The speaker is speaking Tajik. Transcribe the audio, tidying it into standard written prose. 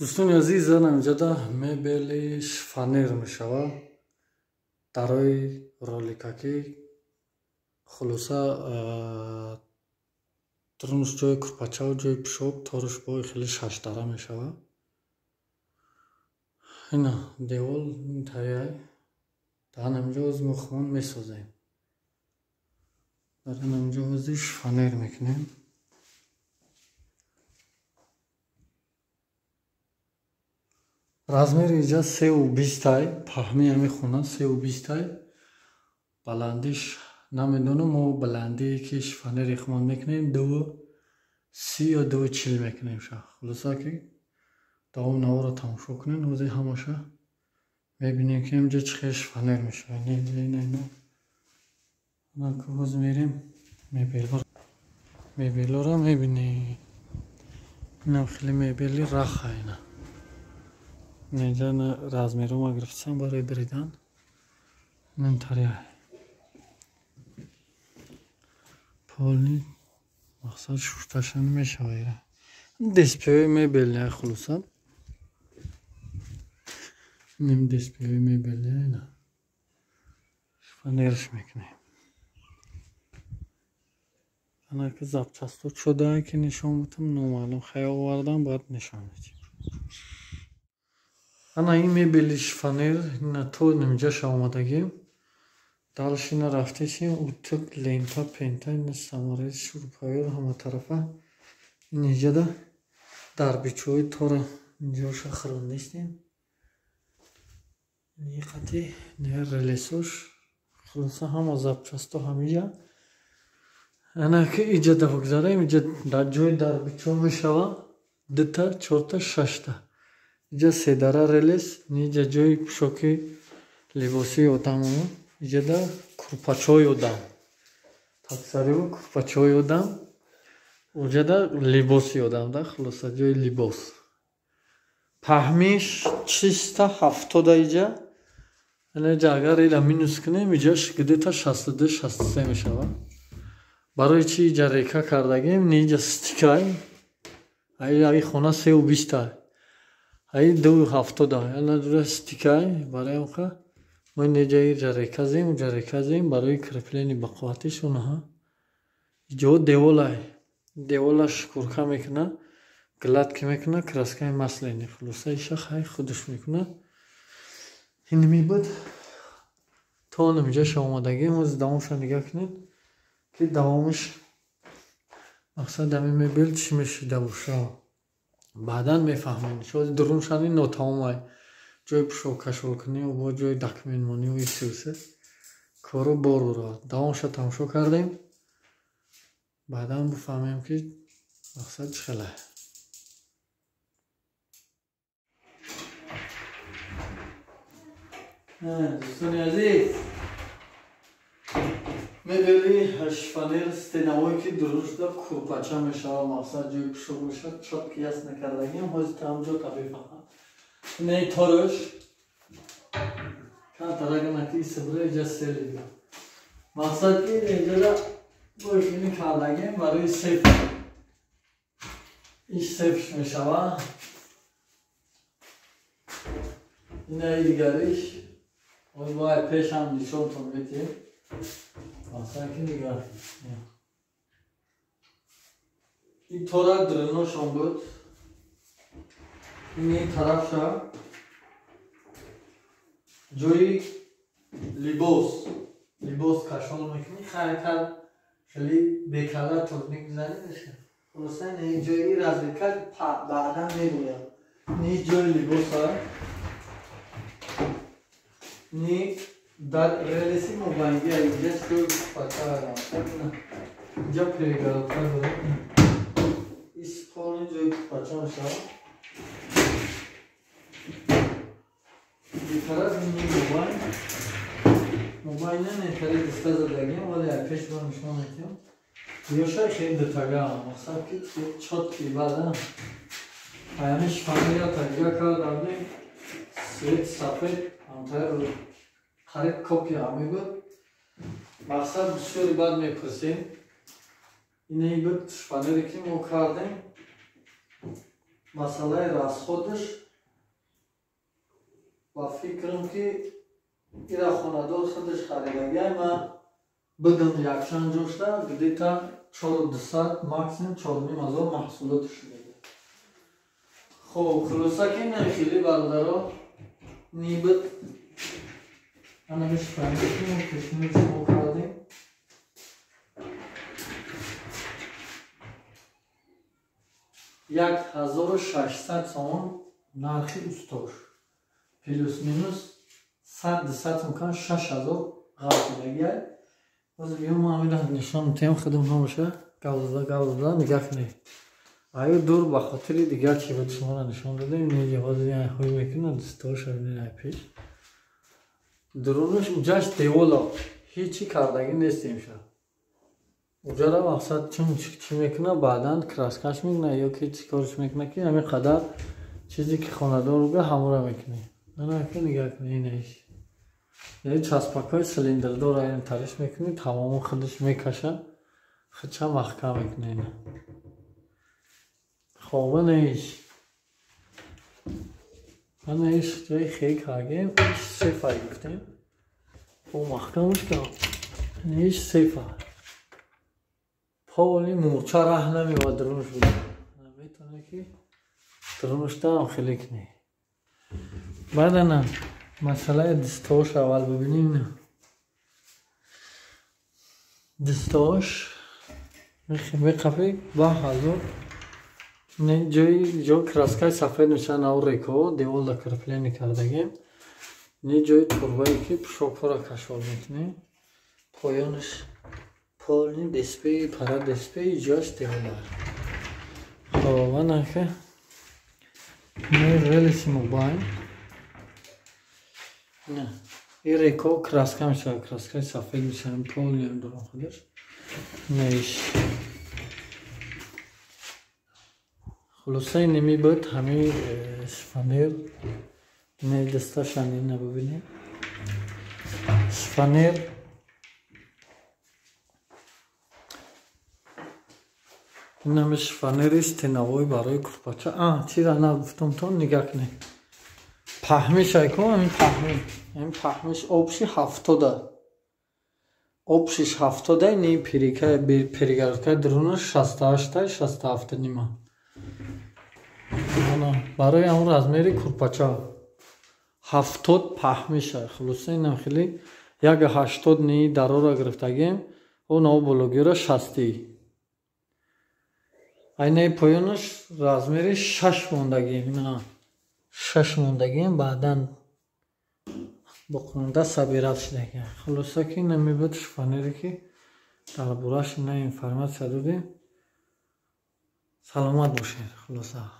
Дӯстони азиз, инҷода мебели шифонер мешавад. Дарои роликакӣ хулоса дурунаш ҷои курпачаву ҷои пӯшок, тораш бо хеле шашдара мешавад. Ина девол интариай. Дар ҳаминҷо ҳозир мо худамон месозем. Дар ҳаминҷо ҳозир шифонер мекунем. Размери инҷа 3,20, паҳмии ҳамин хона 3,20. Баландиш намедонам, мо баландие ки шифонери худамон мекунем 2,30 ё 2,40 мекунем. Хулоса ки давом наворро тамошо кунед, ҳозир ҳамаша мебинем ки инҷа чӣ хел шифонер мешавад. Ҳозир мерем мебелҳоро мебинем. Инам хеле мебели раха ина. Инҷа размерҳома гирифтам барои биридан. Интари полни мақсад шушташа намешавад ира. Дспои мебел хулоса. Инам дспои мебел ина. Шифонерш мекунем. Ана ки запчасто шуда ки нишон бутам номаълум, хаёл овардам, баъд нишон медиҳем. Ана ин мебели шифонер ина то нимҷаша омадагим. Дальше ина рафтесим, утюг, лента, пента, ина саморез, шуруповёр ҳама тарафа. Ин инҷада дарбичои тора инҷоша хӯрондистем. Ин қати релесош хулоса ҳама запчасто ҳамиҷа. Ана ки иҷада бигзарем, иҷа дар ҷои дарбичо мешавад 2та, 4та, 6та. Иҷа седара релес, иҷа ҷои пӯшоки либосии одаму, иҷада курпачои одам. Таксариу курпачои одам, уҷада либоси одам да, хулоса ҷои либос. Паҳмиш 470 иҷа. Ана иҷа агар ила минус кунем, иҷаш где-то 62, 63 мешавад. Барои чи иҷа река кардагим, иҷа стикай. Ай хона 3,20. Ай 2,70. Ана дура стикай барои онқа мо иҷа иҷа река зем, уҷа река зем барои креплени ба қувватиш онаҳа. Иҷо деволай. Девола шкурка мекуна, гладки мекуна, краскаи маслени. Хулоса иша хай худаш мекуна. Ин мебуд то нимҷаша омадагим, ҳозир давомша нигаҳ кунед ки давомиш мақсад ҳамин мебел чӣ мешида боша. Баъдан мефаҳмем. Ҳозир дуруншани нотамомай. Ҷои пӯшок кашолкунӣ бо ҷои документмонӣ исусе кору бор дорад. Давомша тамошо кардем, баъдан бифаҳмем ки мақсад чӣ хеле. Дӯстони азиз, мебели шифонер стенаҳое ки дурун шуда курпача мешавад, мақсад ҷои пӯшок мешавад, чотки ясно кардагим, ҳозир тамҷо та бифаҳмам. Инаи тораш кантарагана ки исбра иҷа селида. Мақсад ки инҷода боишини кардагим барои сеф. Иш сефш мешавад. Инаи дигариш ҳозир бояд пешам нишонтон медиҳем. Мақсад ки нигоҳ. Ин тора дуруношон буд. Ин тарафша ҷои либос. Либос кашол мекунӣ, хайркар хеле бекала турник мизанӣ меша. Хулоса ин ҷои разведка баъдан мегӯям. Ин ҷои либоса. Ни дар релеси мобайнги инҷа ҷои пача. Инҷа перегородка дорем. Ис полни ҷои пача мешавад. Тараф ин мобайн. Мобайна нетари диста задагим, вале пеш ба нишон медиҳам. Ёша хеле дутага, мақсад ки чотки баъдан. Аями шифонера тагига кардам, свет сафед, ҳамтар қариб копия мегӯд. Мақсад бисёри бад мепурсем. Инаи буд шифонере ки мо кардем. Масъалаи расходаш ба фикрам ки ира хонадор худаш харидагиай, ман бидум якчанд ҷошта где-то 4200, максимум 4500 маҳсулоти шудаги. Хоб, хулоса ки хеле бародаро нибид анамиш фаҳмидем, пешниҳод шумо кардем. 1600 сомон нархи устош, плюс минус 100-200 сом кан 6000 ғалтидагиай. Боз биём ҳамина нишон метиҳам, худам ҳамаша гавзда гавзда нигаҳ кунед. Аю дур ба хотири дигар чи буд шуморо нишон додем. Неҷа ҳозир ҳой мекунад дастаоша бинед, пеш дурунаш уҷаш девола ҳечи кардагӣ нестем ша. Уҷара мақсад чун чӣ мекунад, баъдан краскаш мекунад ё ки чӣ корш мекунад, ки ҳамин қадар чизе ки хонадор буга ҳамора мекунӣ. Анака нигаҳ кунед, инаиш яъне часпакҳои цилиндрдора ин тариш мекунӣ, тамому худаш мекаша, худша маҳкам мекунад ина. Хоб, анаиш анаиш ҷои хел кардем, сефа гирифтем, бо маҳкамаш кардем. Анаиш сефа поли мурча раҳ намеёбад дурунаш буда, метавонӣ ки дурунашдаам хеле кунӣ. Баъд ана масъалаи дастаош аввал бибинем. Дастаош меқапӣ ба ҳазор ҷои ҷо краскаи сафед мешавад, нав рекаҳо деволда крепление кардагем. Не ҷои турбае ки пӯшокҳоро кашол мекунем, поёнаш полни дисплей, пара дисплей ҷош девола. Хоб, анака не релиси мобайл не и реко краска мешавад, краскаи сафед мешавад, полни дурон худаш. Неиш хулосаи неми буд ҳамин шифонер. Не дасташа нина бибинем, шифонер инаме шифонери стеновой барои курпача. Чира нагуфтам, то нигаҳ кунед, паҳмиш айко ҳамин паҳми, ҳамин паҳмиш обши 70-а, обшиш 70-а, ни перегородкаи дурунаш 68-та, 67.5. Барои ҳамон размери курпача 70 паҳмиша. Хулоса инам хеле 1.80 ни дарора гирифтагем, о нао бологиёра 60. Айнаи поёнаш размери 6 мондагием, ина 6 мондагием, баъдан боқонда сабират шудагиам. Хулоса ки инами буд шифонере ки дар бораш ина информатсия додем. Саломат бошед. Хулоса.